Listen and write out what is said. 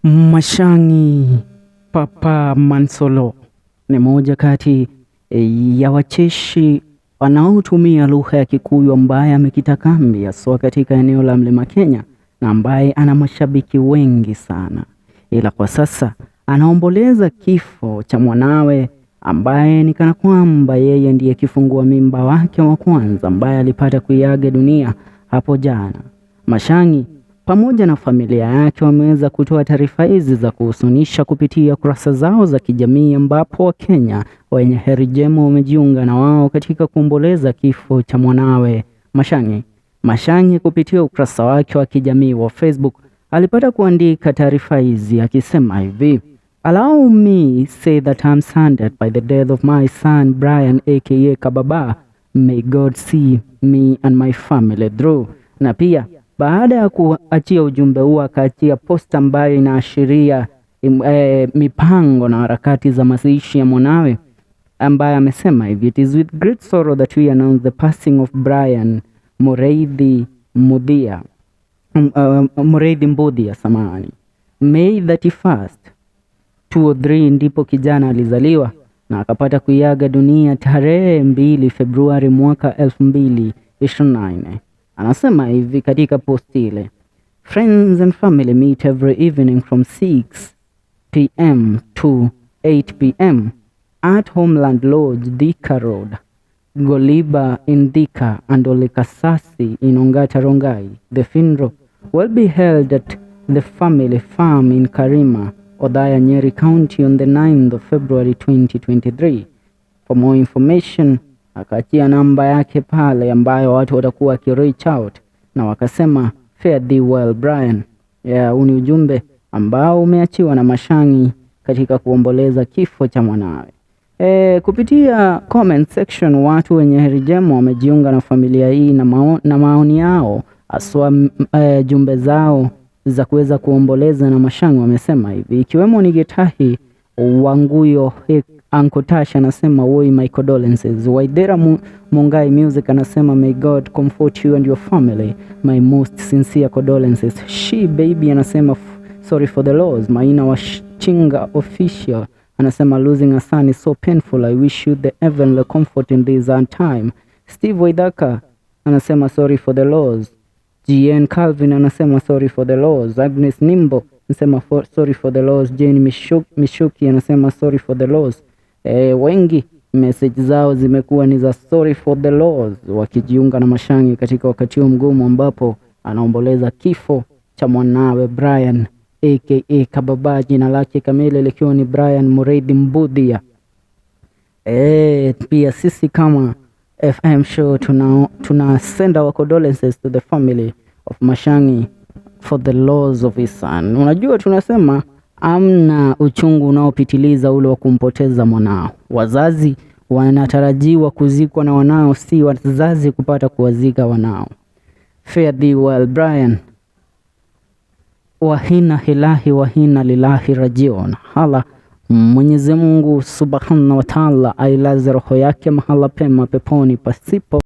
Mashang'i Papa Mansolo ni moja kati ya wacheshi wanaotumia lugha ya Kikuyu ambaye amekita kambi haswa katika eneo la Mlima Kenya na ambaye ana mashabiki wengi sana, ila kwa sasa anaomboleza kifo cha mwanawe ambaye ni kana kwamba yeye ndiye kifungua mimba wake wa kwanza ambaye alipata kuiaga dunia hapo jana. Mashang'i pamoja na familia yake wameweza kutoa taarifa hizi za kuhuzunisha kupitia kurasa zao za kijamii, ambapo Wakenya wenye heri njema wamejiunga na wao katika kuomboleza kifo cha mwanawe Mashang'i. Mashang'i kupitia ukurasa wake wa kijamii wa Facebook alipata kuandika taarifa hizi akisema hivi: "Allow me say that I'm saddened by the death of my son Brian aka Kababa. May God see me and my family through." Na pia baada ya kuachia ujumbe huo akaachia post ambayo inaashiria mipango na harakati za mazishi ya mwanawe ambaye amesema hivi: "It is with great sorrow that we announce the passing of Brian Mureithi Muthia, Mureithi Mbuthia, samahani, May 31st 2003 ndipo kijana alizaliwa na akapata kuiaga dunia tarehe 2 Februari mwaka 2024. Anasema hivi katika posti ile: "Friends and family meet every evening from 6 p.m. to 8 p.m. at Homeland Lodge, Thika Road, Goliba in Thika and Olekasasi in Ongata Rongai. The funeral will be held at the family farm in Karima, Othaya, Nyeri County on the 9th of February 2023. For more information," akaachia namba yake pale ambayo watu watakuwa wakireach out na wakasema, "Fare thee well, Brian." Yeah, huu ni ujumbe ambao umeachiwa na Mashang'i katika kuomboleza kifo cha mwanawe. Kupitia comment section watu wenye heri njema wamejiunga na familia hii na maoni yao haswa jumbe zao za kuweza kuomboleza na Mashang'i wamesema hivi, ikiwemo ni Gitahi Wanguyo Uncle Tash anasema, "Woi, my condolences." Waidera Mungai Music anasema, "May God comfort you and your family, my most sincere condolences." She Baby anasema, "Sorry for the loss." Maina Wachinga Official anasema, "Losing a son is so painful. I wish you the heavenly comfort in this hard time." Steve Waidaka anasema, "Sorry for the loss." GN Calvin anasema, "Sorry for the loss." Agnes Nimbo anasema, "Sorry for the loss." Jane Mishuki anasema, "Sorry for the loss." Wengi message zao zimekuwa ni za sorry for the loss, wakijiunga na Mashang'i katika wakati huu mgumu ambapo anaomboleza kifo cha mwanawe Brian aka Kababa, jina lake kamili likiwa ni Brian Mureithi Mbuthia. Pia sisi kama FM Show tuna send our condolences to the family of Mashang'i for the loss of his son. Unajua tunasema amna uchungu unaopitiliza ule wa kumpoteza mwanao. Wazazi wanatarajiwa kuzikwa na wanao, si wazazi kupata kuwazika wanao. Fare thee well, Brian. Wa inna lillahi wa inna ilaihi rajiun. Hala Mwenyezi Mungu Subhanahu wa Ta'ala ailaze roho yake mahala pema peponi pasipo